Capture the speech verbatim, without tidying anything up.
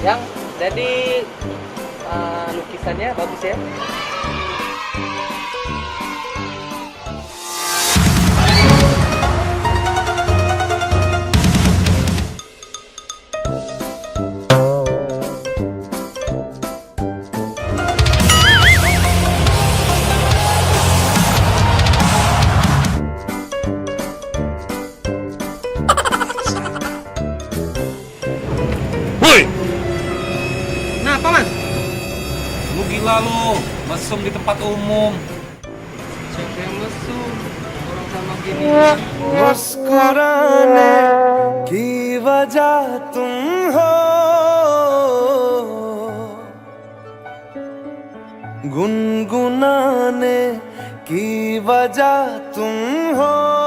Yang jadi, eh, lukisannya bagus ya. Woi! Kenapa, Mas? Lu gila lu, mesum di tempat umum. Siapa yang mesum? Orang sama gini. مسکرانے کی وجہ تم ہو، گنگنانے کی وجہ تم ہو.